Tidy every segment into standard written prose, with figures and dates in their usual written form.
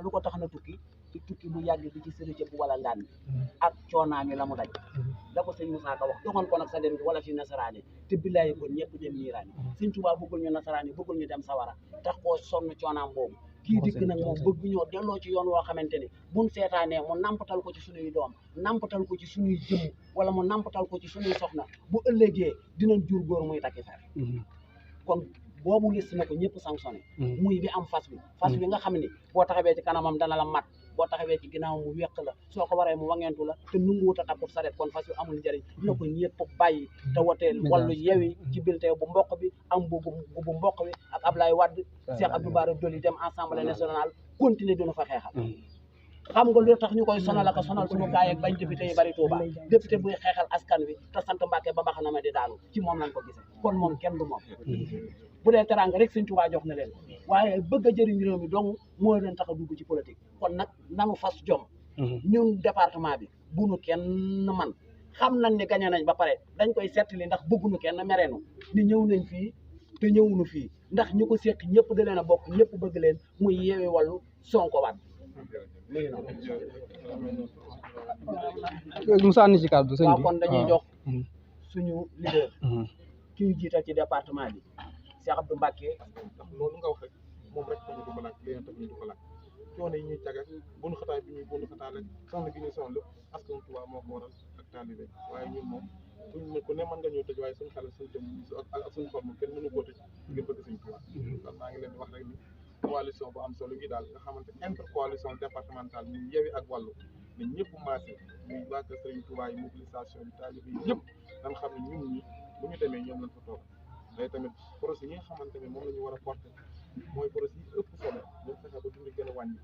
lu ko tax na tukki ci tukki bu yàgg bi ci sëri cëpp wala ngaan bi ak coonaami la mu daj da ko sëñ Moussa Ka wax joxoon ko nag sa dem bi wala fi nasaraani te billaayi kon ñëpp dem niiraani sëñ Tuubaa bëggul ñu nasaraani bëggul ñu dem sawara tax koo sonn coonaam boobu kii dikk nag moom bëgg ñoo delloo ci yoon woo xamante ni buñ seetaanee mu nampatal ko ci suñuy doom nampatal ko ci suñuy jëmm wala mu nampatal ko ci suñuy soxna bu ëllëgee dinañ jur góor muy takki fer kon boobu gis na ko ñëpp sanctionné muy bi am fas bi nga xam ne boo taxawee ci kanamam dana la mat boo taxawee ci ginnaaw mu wéq la soo ko waree mu wangentu la te nunguwut a takkut saret kon fas bi amul njëriñ na ko ñëpp bàyyi te woteel wallu yewi ci bulletin bu mboq bi am bu mboq bi ak Ablaye Wade Cheikh Abdou Bara Dolly dem Assemblée nationale continuer dina fa xeexal xam nga lu tax ñu koy sonal ak sonal suñu gaay ak bañ député yi bari Touba député buy xeexal askan wi te sant Mbàkke ba mbax na ma di daanu ci moom lañ ko gisee kon moom kenn du moom bu dee teranga rek sëñ Tuubaa jox na leen waaye bëgg a jëriñ réew mi donc moo leen tax a dugg ci politique kon nag nanu fas jom ñun département bi bu nu kenn man xam nañ ne gañe nañ ba pare dañ koy settali ndax bëgguñu kenn mereenu ni ñëw nañ fii te ñëwuñu fii ndax ñu ko seq ñëpp da leen a bokk ñëpp bëgg leen muy Yewwi Wallu Sonko waat mu sànni ci kàddu sëñ bi waaw kon dañuy jox suñu leader ki ñu jiital ci département bi Cheikh Abdou Mbacké ndax loolu nga wax rek moom rek tax ñu ko laaj leneen tax ñu ko laaj coono yi ñuy cagal bunu xataay bi ñuy bunu xataay rek soxna gi ñuy soxla askan Tuubaa moo ko waral ak taalibe waaye ñun moom suñ ku ne mën nga ñëw tëj waaye suñu xale suñu jëm ak suñu xol moom kenn mënu koo tëj ngir bëgg suñu Tuubaa kon maa ngi leen di wax rek ni coalition bu am solo gi daal nga xamante intercoalition départementale ñu Yewwi ak Wallu ne ñëpp maasé muy waa kër Sëriñ Tuubaa yi mobilisation bi taalibe yi ñëpp dañ xam ne ñun ñi bu ñu demee ñoom lañ fa toog day tamit projet yi nga xamante ne moom la ñu war a porté mooy projet yi ëpp solo ñu fexe ba dund gën a wàññi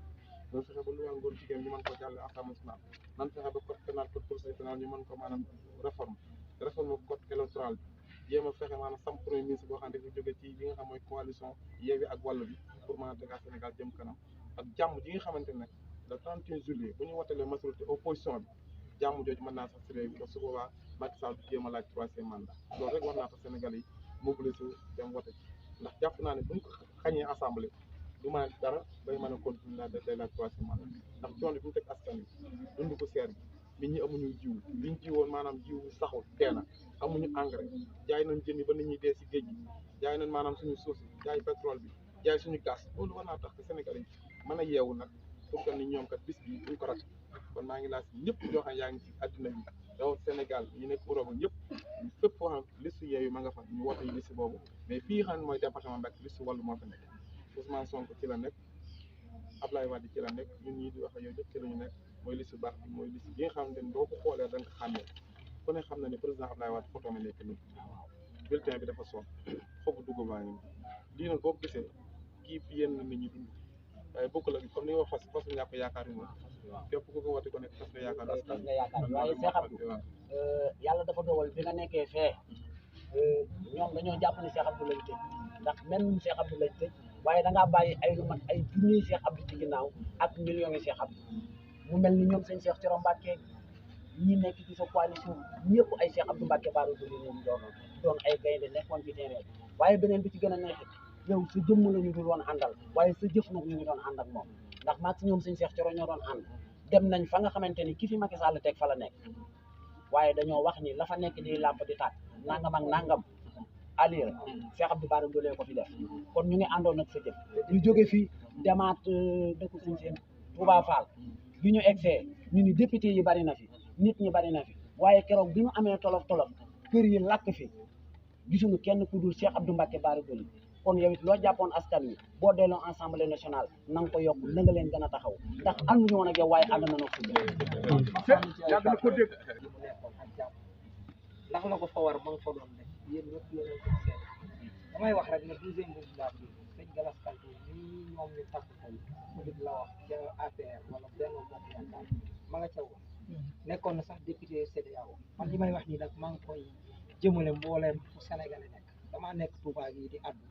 ñu fexe ba luwaa ngóor jigéen ñu mën ko jàlle Assemblée nationale nan fexe ba code pénal code procédure pénale ñu mën ko maanaam réforme code électoral bi jéem a fexe maanaam sam premier ministre boo xam ne dafa jóge ci li nga xam mooy coalition Yewwi ak Wallu bi pour mën a tegaat Sénégal jëm kanam ak jàmm ji nga xamante ne le 31 juillet bu ñu wotelee majorité opposition bi jàmm jooju mën naa sax si réew bi su boobaa Macky Sall jéem a laaj 3e mandat loolu rek war naa tax Sénégal yi mobilisé dem wote ndax jàpp naa ne bu ñu ko xañee assemblée du mën a dara bay mën a continuer day laaj 3e mandat ndax coono bi mu teg askan wi dund ko seer bi nit ñi amuñu jiw liñ jiwoon maanaam jiw saxul teena amuñu engrais jaay nañ jën yi ba nit ñi dee si géej gi jaay nañ maanaam suñu suuf si jaay pétrole bi jaay suñu gaz loolu war naa tax que Sénégal yi mën a yeewu nag pour que ni ñoom kat bis bi duñ ko rat kon maa ngi laaj ñëpp ñoo xam yaa ngi ci àddina bi yow Sénégal ñu nekk Europe ñëpp fépp foo xam liste Yewwi ma nga fa ñu wote liste boobu mais fii xam ne mooy département Mbacké liste Wallu moo fa nekk Ousmane Sonko ci la nekk Ablaye Wade ci la nekk ñun ñii di wax ak yow ñëpp ci la ñu nekk mooy liste baax bi mooy liste bi nga xamante ni boo ko xoolee da nga ko xàmmee ku ne xam na ne président Ablaye Wade photo ma nekk nii bulletin bi dafa soon xobu dugub baa ngi lii nag boo ko gisee kii yéen na nit ñi dund waaye bokkul ak comme ni nga wax fas ñàkk yaakaar yi moom képp ku ko wote ko nekk fas nga yaakaar askan waaye Cheikh Abdou yàlla dafa dogal bi nga nekkee fee ñoom dañoo jàpp ne Cheikh Abdou lañ tëj ndax même Cheikh Abdou lañ tëj waaye da ngaa bàyyi ay lu mat ay junniy Cheikh Abdou ci ginnaaw ak millions yi Cheikh Abdou mu mel ni ñoom seen Cheikh Thioro Mbacké ñi nekk ci sa coalition ñëpp ay Cheikh Abdou Mbacké Bara Dolly ñu doon ay gaynde nekkoon ci terrain waaye beneen bi ci gën a neexit yow sa jëmm la ñu dul woon àndal waaye sa jëf nag ñu ngi doon ànd ak moom ndax maag si ñoom seen Cheikh Thioro ñoo doon ànd dem nañ fa nga xamante ni ki fi Macky Sall teg fa la nekk waaye dañoo wax ni la fa nekk di làmp di tàkk nangam ak nangam alire Cheikh Abdou Bara Dolly ko fi def kon ñu ngi àndoon ak sa jëf ñu jóge fii demaat dëkku suñ seen Touba Fall bi ñu egsee ñu ni député yi bari na fi nit ñi bari na fi waaye keroog bi ñu amee tolof kër yi làkk fi gisuñu kenn ku dul Cheikh Abdou Mbacké Bara Dolly kon yow it loo jàppoon askan wi boo delloo Assemblée nationale na nga ko yokk na nga leen gën a taxaw ndax ànduñu woon ak yow waaye ànd nañoo ko yàgg na ko dégg ndax la ko fa war ba nga fa doon def yéen ñëpp yéen ko seet damay wax rek ne 12e législature sëñ Gallas Kaltoum ñii ñoom ñu takk tey di la wax ca APR wala Benno Bokk Yaakaar ma nga ca woon nekkoon na sax député CEDEAO man li may wax nii nag maa ngi koy jëmale mbooleem fu Sénégalais nekk damaa nekk Touba gi di addu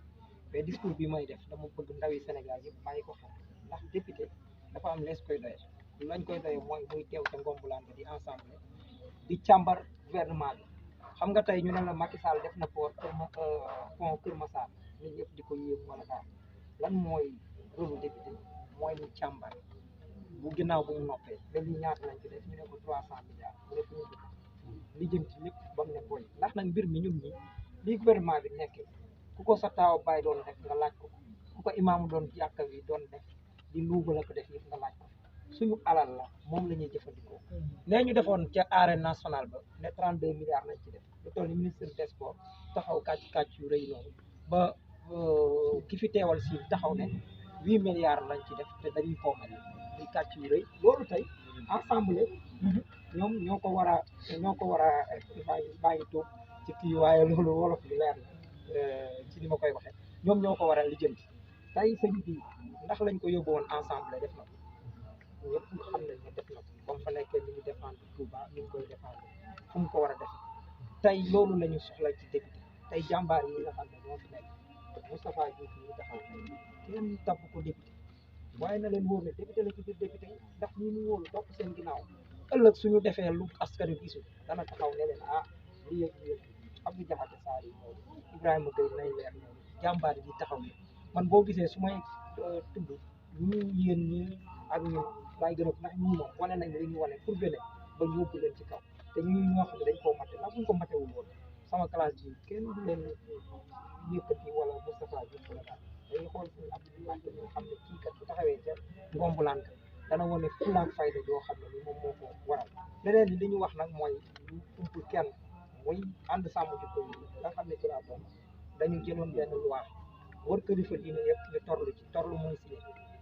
mais discours bi may def dama bëgg ndawi Sénégal yëpp bàyyi ko xel ndax député dafa am lees koy doye lañ koy doye mooy muy teew ca ngombulaan di ensemble di càmbar gouvernement bi xam nga tey ñu ne la Macky Sall def na port pont Kër Massar nit ñëpp di ko yéem wala daal lan mooy rôle député mooy ñu càmbar bu ginnaaw bu mu noppee ba lii ñaata lañ ci def ñu ne ko 300 milliards mu ne fu ñu dëkk lijjanti lépp ba mu ne boy ndax nag mbir mi ñun ñi lii gouvernement bi nekkee ku ko sa taaw bàyyi doon def nga laaj ko ku ko imaamu doon jàkka wi doon def di luuba la ko def yëpp nga laaj ko suñu alal la moom la ñuy jëfandikoo nee ñu defoon ca arène nationale ba ne 32 milliards lañ ci def lu toll ni ministre des sports taxaw kàcc yu rëy noonu ba ki fi teewal si taxaw ne 8 milliards lañ ci def te dañuy foomale muy kàcc yu rëy loolu tey ensemble ñoom ñoo ko war a bàyyi toog ci kii waaye loolu wolof bi leer na ci ni ma koy waxee ñoom ñoo ko war a lijjanti tey sëñ bi ndax lañ ko yóbbu woon ensemble def na ko ñëpp xam nañ ne def na ko comme fa nekkee ni ñu défendre Touba ni ñu koy défendre fu mu ko war a def tey loolu la ñu soxla ci député tey jàmbaar yi nga xam ne moo fi nekk Moustapha Diouf yi taxaw kenn tabb ko député waaye na leen wóor ne député la ci biir député ndax ñi ñu wóolu topp seen ginnaaw ëllëg suñu defee lu askan wi gisul dana taxaw ne leen ah lii yëg lii yëg Abdou Diakhaté Sarr yi moom Ibrahima Gueye nay leer noonu jàmbaar yi taxaw yi man boo gisee su may tudd ñu yéen ñi ak ñun laay gën a ndax ñii moom wane nañ li ñu wane pour gëne ba yóbbu leen ci kaw te ñuy ñoo xam ne dañ koo mate ndax buñ ko matewul woon sama classe bi kenn du leen yëkkati wala Moustapha Diouf la daal dañuy xool suñu Abdou Diakhaté ñoo xam ne kii kat bu taxawee ca ngombulaan dana wane fulaak fayda yoo xam ne ni moom moo ko waral leneen li ñu wax nag mooy ñu umpul kenn muy ànd sàmm jikko yi nga xam ne ci laa bokk dañu jëloon benn loi war kilifa diine yëpp ñu torlu ci torlu mooy signé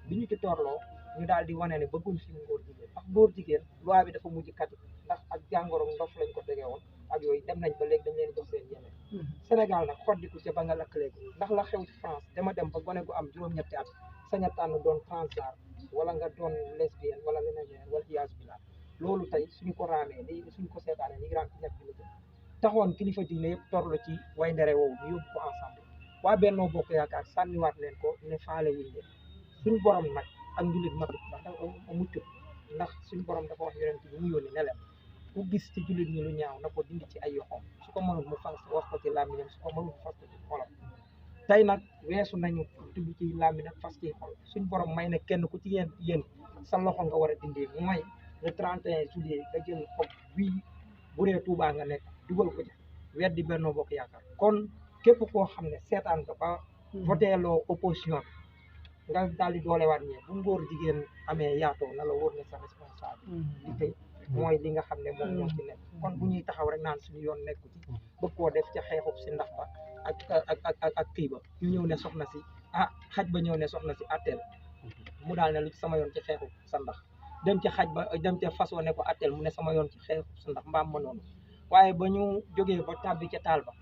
bi ñu ci torloo ñu daal di wane ne bëgguñ fi ngóor jigéen ndax góor jigéen loi bi dafa mujj kat ndax ak jàngoro ndof lañ ko dege woon ak yooyu dem nañ ba léegi dañ leen jox seen yeneen Sénégal nag xoddiku ca ba nga lakkaleegu ndax la xew ci France dama dem ba gone gu am juróom-ñetti at saña tànn doon transgenre wala nga doon lesbienne wala leneen wala iyaas billah loolu tey suñu ko raamee li suñu ko seetaanee ni grand ñett bi la jëm taxoon kilifa diine yëpp torlu ci way ndere woowu ñu yóbbu ko ensemble waa Bennoo Bokk Yaakaar sànniwaat leen ko ne faale wuñ leen suñu borom nag ak njulit matut ndax dafa muccut ndax suñu borom dafa wax yonent bi mu yónni ne leen ku gis ci jullit ñi lu ñaaw na ko dindi ci ay yoxoom su ko mënul mu fas wax ko ci làmmiñam su ko mënul mu fas ko ci xolam tey nag weesu nañu tudd ci làmmiñ ak fas ci xol suñu borom may na kenn ku ci yéen sa loxo nga war a dindi mooy le 31 juillet nga jël xob bii bu dee Touba nga nekk dugal ko ci weddi Bennoo Bokk Yaakaar kon képp koo xam ne seetaan nga ba voteeloo opposition bi nga daal di doolewaat ñee bu ngóor jigéen amee yaatoo na la wóor ne sa responsabilité mooy li nga xam ne moom ñoo ci nekk kon bu ñuy taxaw rek naan suñu yoon nekku ci bëgg koo def ca xeexub si ndax ba ak kii ba ñu ñëw ne soxna si ah xaj ba ñëw ne soxna si atteel mu daal ne lu ci sama yoon ci xeexub sa ndax dem ca xaj ba dem ca façon ne ko atteel mu ne sama yoon ci xeexub sa ndax mbaam ma noonu waaye ba ñu jógee ba tàbbi ca taal ba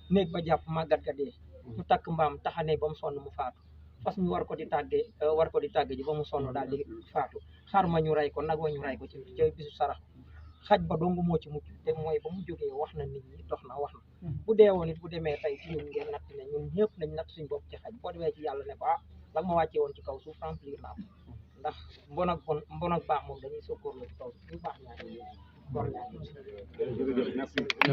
néeg ba jàpp màggat ga dee ñu takk mbaam taxanee ba mu sonn mu faatu fas ñu war ko di tàgge ji ba mu sonn daal di faatu xar ma ñu rey ko nag wa ñu rey ko ci bisu sarax xaj ba dong moo ci mucc te mooy ba mu jógee wax na nit ñi dox na wax na bu deewoon it bu demee tey ci ñun ngeen natt ne ñun ñëpp nañ natt suñ bopp ci xaj boo demee ci yàlla ne ko ah la ma wàccee woon ci kaw suuf remplir naa ko ndax mbon ak baax moom dañuy sokkoorloo ci kaw suuf ñu baax ñaa ngi gor ñaa ngi